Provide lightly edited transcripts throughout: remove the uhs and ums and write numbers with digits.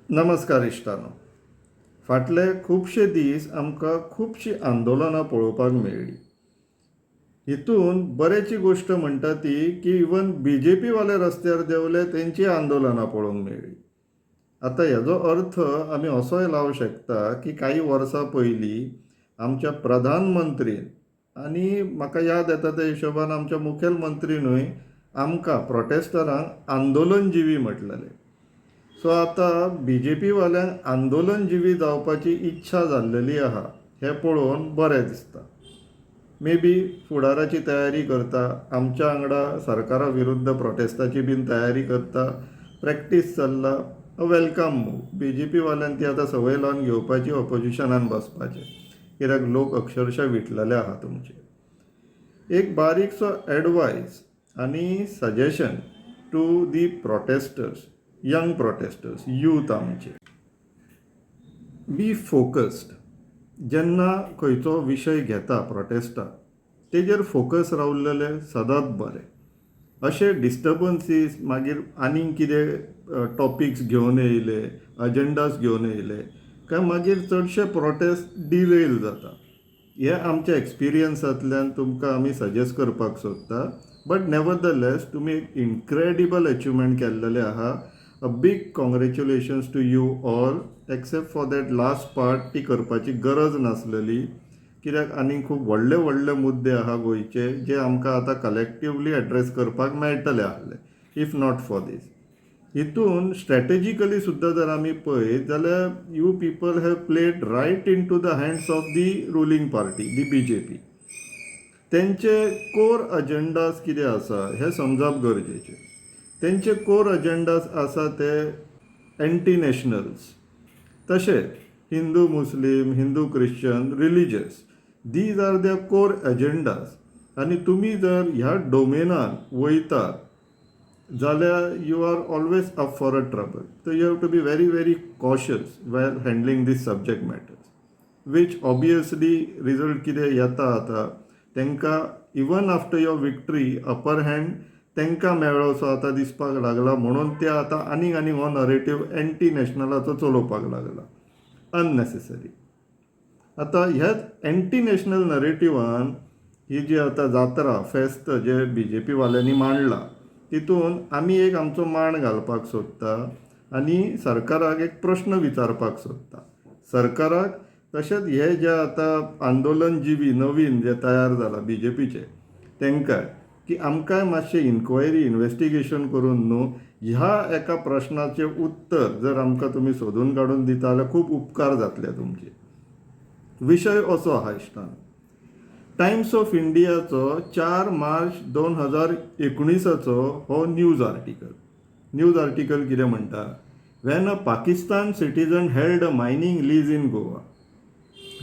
नमस्कार इश्टानो. फाटले खुबशे दीस आमकां खुबशीं आंदोलनां पळोवपाक मेळ्ळीं. हितून बऱ्याची गोश्ट म्हणटा ती की इवन बीजेपी वाले रस्त्यार देंवले, तेंची आंदोलनां पळोवंक मेळ्ळीं. आतां हेजो अर्थ आमी असोय लावंक शकता की कांय वर्सां पयलीं आमच्या प्रधानमंत्रीन आनी म्हाका याद येता त्या हिशोबान आमच्या मुखेलमंत्रीनूय आमकां प्रोटेस्टरांक आंदोलनजिवी म्हटलेलें. सो आतां बीजेपी वाल्यांक आंदोलनजिवी जावपाची इच्छा जाल्लेली आहा हें पळोवन बरें दिसता. मे बी फुडाराची तयारी करता, आमच्या वांगडा सरकारा विरुद्ध प्रोटेस्टाची बीन तयारी करता, प्रॅक्टीस चल्ला. Welcome move. BJP वाल्यान ती आतां संवय लावन घेवपाची ऑपोजिशनान बसपाचें, कित्याक लोक अक्षरशा विटलेले आहा तुमचे. एक बारीकसो एडवायस आनी suggestion to the protesters, young protesters, youth आमचे, बी फोकस्ड. जेन्ना खंयचो विशय घेता प्रोटेस्टाक, तेजेर फोकस रावलेले सदांच बरें. अशे डिस्टर्बन्सीस, मागीर आनीक कितें टॉपिक्स घेवन येयले, अजेंडास घेवन येयले काय मागीर चडशे प्रोटेस्ट डिरेल जाता. हे आमच्या एक्सपिरियन्सांतल्यान तुमकां आमी सजेस्ट करपाक सोदता. बट नेवरदलेस, तुमी एक इनक्रेडिबल अचिवमेंट केल्लेलें आहा. A big congratulations to you all, except for that last part. ती करपाची गरज नासलेली, कित्याक आनीक खूब व्हडले व्हडले मुद्दे आहा गोंयचे जे आमकां आतां कलेक्टिवली एड्रेस करपाक मेळटले आहले if not for these. हितून स्ट्रॅटेजिकली सुद्दां जर आमी पळयत जाल्यार you people have played right into the hands of the ruling party, the BJP. तेंचे कोर अजेंडास कितें आसा हें समजप गरजेचें. तेंचे कोर अजेंडास आसा ते एंटी नॅशनल्स, तशेंच हिंदू मुस्लीम, Hindu Christian, religious. These are the core agendas. आनी तुमी जर ह्या डोमेनान वयतात जाल्यार you are always up for a trouble. So you have to be very, very cautious while handling this subject matters, which obviously result कितें येता आतां तांकां, even after your victory, upper hand तांकां मेळ्ळो सो आतां दिसपाक लागला. म्हणून ते आतां आनीक आनीक हो नरेटीव एंटी नॅशनलाचो चलोवपाक लागला अननेसेसरी. आतां ह्याच एंटी नॅशनल नरेटिवान ही जी आतां जात्रा फेस्त जे बीजेपी वाल्यांनी मांडला, तितून आमी एक आमचो मांड घालपाक सोदता आनी सरकाराक एक प्रश्न विचारपाक सोदता. सरकाराक, तशेंच हे जे आतां आंदोलनजिवी नवीन जे तयार जाला बीजेपीचे तांकां, की आमकांय मातशें इन्क्वायरी, इन्वेस्टिगेशन करून न्हू ह्या एका प्रश्नाचें उत्तर जर आमकां तुमी सोदून काडून दिता जाल्यार खूब उपकार जातले तुमचे. विशय असो आहा इश्टान, टायम्स ऑफ इंडियाचो 4 मार्च 2019चो हो न्यूज आर्टिकल. न्यूज आर्टिकल कितें म्हणटा? When a Pakistan citizen held a mining lease in Goa.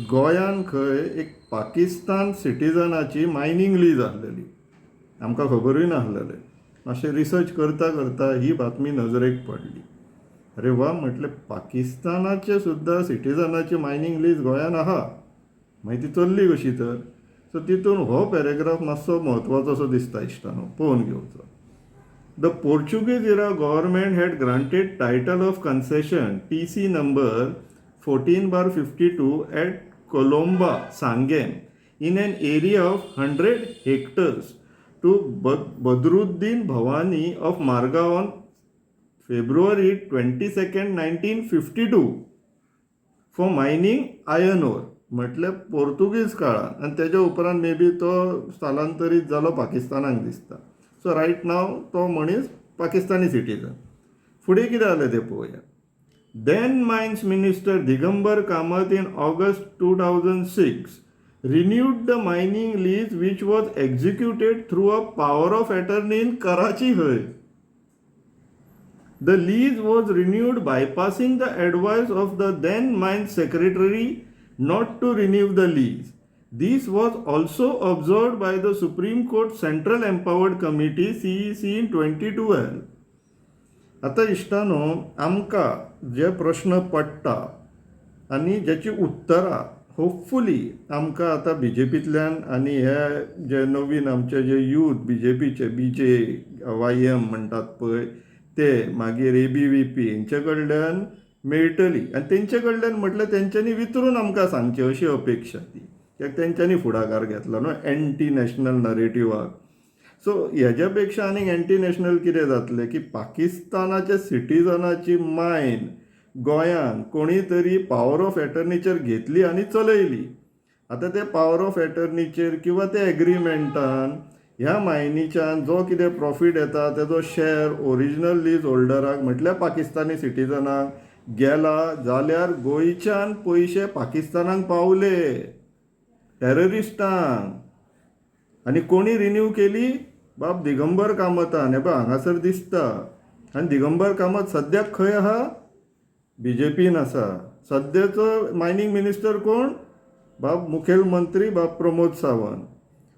गोंयान खंय एक पाकिस्तान सिटीजनाची मायनींग लीज आहलेली, आमकां खबरूय नासलेलें. मातशें रिसर्च करता करता ही बातमी नजरेक पडली. अरे वा, म्हटलें, पाकिस्तानाचे सुद्दां सिटीजनाची मायनींग लीज गोंयान आहा, मागीर ती चल्ली कशी तर? सो तितून हो पॅरेग्राफ मातसो म्हत्वाचो असो दिसता इश्टानो, पळोवन घेवचो. The Portuguese era government had granted title of concession TC number 14/52 at Colomba, Sanguem, in an area of 100 hectares to Badruddin Bhavani of Margao on February 22nd, 1952 for mining iron ore. म्हटल्यार पोर्तुगीज काळान आनी तेज्या उपरांत may be तो स्थलांतरीत जालो पाकिस्तानाक दिसता. सो रायट नाव तो मनीस पाकिस्तानी सिटीजन. फुडें कितें जालें तें पळोवया. Then Mines Minister Digambar Kamat in August 2006 renewed the mining lease, which was executed through a power of attorney in Karachi. हय. The lease was renewed bypassing the advice of the then mines secretary not to renew the lease. This was also observed by the Supreme Court Central Empowered Committee, CEC, in 2012. आतां इश्टानो, आमकां जे प्रश्न पडटा आनी ज्याची उत्तरां hopefully आमकां आतां बीजेपींतल्यान आनी हे जे नवीन आमचे जे यूथ बीजेपीचे, बीजे वाय एम म्हणटात पळय ते, मागीर एबीवीपी हेंचे कडल्यान मेळटली आनी तेंचे कडल्यान म्हटल्यार तेंच्यांनी विचारून आमकां सांगचें अशी अपेक्षा ती, कित्याक तेंच्यांनी फुडाकार घेतला न्हू एंटी नॅशनल नरेटिवाक. सो हेज्या पेक्षा आनीक एंटी नॅशनल कितें जातलें की पाकिस्तानाच्या सिटीजनाची मायन गोंयान कोणी तरी पावर ऑफ एटर्नीचेर घेतली आनी चलयली. आतां ते पावर ऑफ एटर्नीचेर किंवा ते एग्रीमेंटान ह्या मायनीच्यान जो कितें प्रॉफीट येता तेजो शॅर ओरिजिनल लीज होल्डराक म्हटल्यार पाकिस्तानी सिटीजनाक गेला जाल्यार गोंयच्यान पयशे पाकिस्तानाक पावले टॅररिस्टांक. आनी कोणी रिन्यू केली? बाब दिगंबर कामतान. हे पळय हांगासर दिसता. आनी दिगंबर कामत सद्याक खंय आहा? बीजेपीन आसा. सद्याचो मायनींग मिनिस्टर कोण? बाब मुखेलमंत्री बाब प्रमोद सावंत.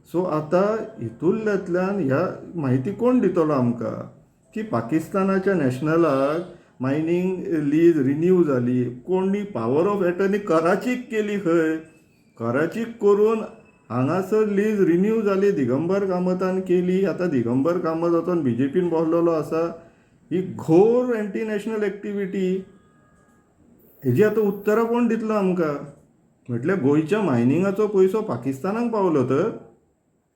सो आतां हितूंतल्यान ह्या म्हायती कोण दितलो आमकां की पाकिस्तानाच्या नॅशनलाक मायनींग लीज रिन्यू जाली, कोणी पावर ऑफ एटर्नी कराचीक केली खंय, कराचीक करून हांगासर लीज रिन्यू जाली, दिगंबर कामतान केली. आतां दिगंबर कामत वचोन बीजेपीन बसलेलो आसा. ही घोर एंटी नॅशनल एक्टिविटी. हेजी आतां उत्तरां कोण दितलो आमकां? म्हटल्यार गोंयच्या मायनिंगाचो पयसो पाकिस्तानाक पावलो तर,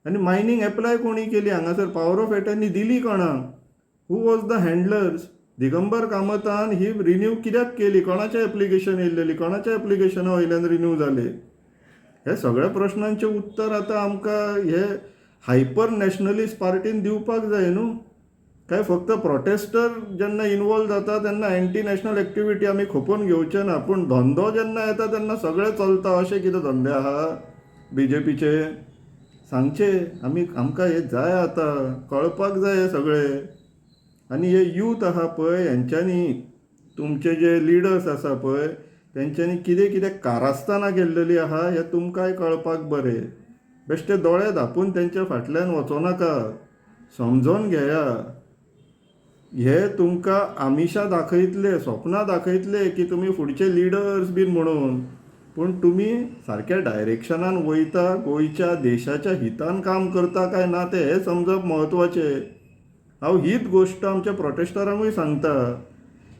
आनी मायनींग एप्लाय कोणी केली हांगासर? पावर ऑफ एटर्नी दिली कोणाक? Who was the handlers? Digambar कामतान he renew कित्याक केली? कोणाचें एप्लिकेशन येयल्लेली? कोणाच्या एप्लिकेशना वयल्यान रिन्यू जाले? हे सगळ्या प्रश्नांचें उत्तर आतां आमकां हे हायपर नॅशनलिस्ट पार्टीन दिवपाक जाय न्हू. काय फक्त प्रोटेस्टर जेन्ना इनवॉल्व जाता तेन्ना एंटी नॅशनल एक्टिविटी आमी खपोवन घेवचे ना, पूण धंदो जेन्ना येता तेन्ना सगळें चलता अशें कितें धंदे आहा बीजेपीचे? सांगचे आमी, आमकां हें जाय आतां कळपाक जाय हें सगळें. आनी हे यूथ आहा पळय, हेंच्यांनी तुमचे जे लिडर्स आसा पळय तेंच्यांनी कितें कितें कारस्थानां केल्लेली आहा हें तुमकांय कळपाक बरें. बेश्टे दोळे धांपून तेंच्या फाटल्यान वचों नाका, समजोन घेया. हे तुमकां आमिशां दाखयतले, सपनां दाखयतले की तुमी फुडचे लिडर्स बीन म्हणून, पूण तुमी सारक्या डायरेक्शनान वयता, गोंयच्या देशाच्या हितान काम करता काय ना तें हें समजप म्हत्वाचें. हांव हीच गोश्ट आमच्या प्रोटेस्टरांकूय सांगता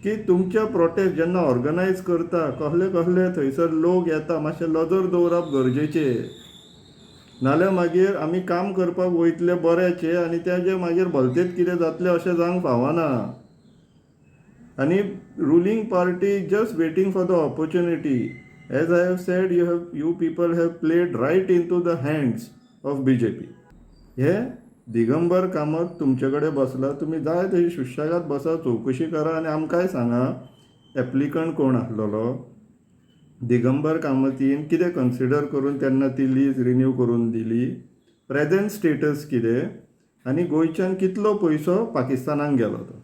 की तुमचे प्रोटेस्ट जेन्ना ऑर्गनायज करता कसले कसले थंयसर लोक येता मातशें नदर दवरप गरजेचें, नाल्यार मागीर आमी काम करपाक वयतले बऱ्याचें आनी तेजें मागीर भलतेच कितें जातलें अशें जावंक फावना. आनी ruling party just waiting for the opportunity. As I have said, you people have played right into the hands of BJP. हे दिगंबर कामत तुमचे कडेन बसला, तुमी जाय तशी सुशेगाद बसा, चवकशी करा आनी आमकांय सांगा एप्लिकंट कोण आसलेलो, दिगंबर कामतीन कितें कन्सिडर करून तेन्ना ती लीज रिन्यू करून दिली, प्रेजेंट स्टेटस कितें आनी गोंयच्यान कितलो पयसो पाकिस्तानाक गेलो तो.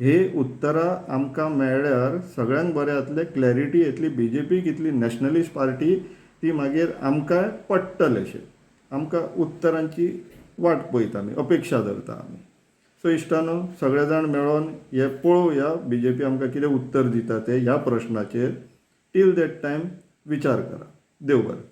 हे उत्तरां आमकां मेळ्ळ्यार सगळ्यांक बरें जातलें, क्लॅरिटी येतली, बीजेपी कितली नॅशनलिस्ट पार्टी ती मागीर आमकां पडटलें. आमकां उत्तरांची वाट पळयता आमी, अपेक्षा धरता आमी. सो इश्टानो, सगळे जाण मेळोन हे पळोवया बीजेपी आमकां कितें उत्तर दिता तें ह्या प्रश्नाचेर. टील that time विचार करा. देव बरें.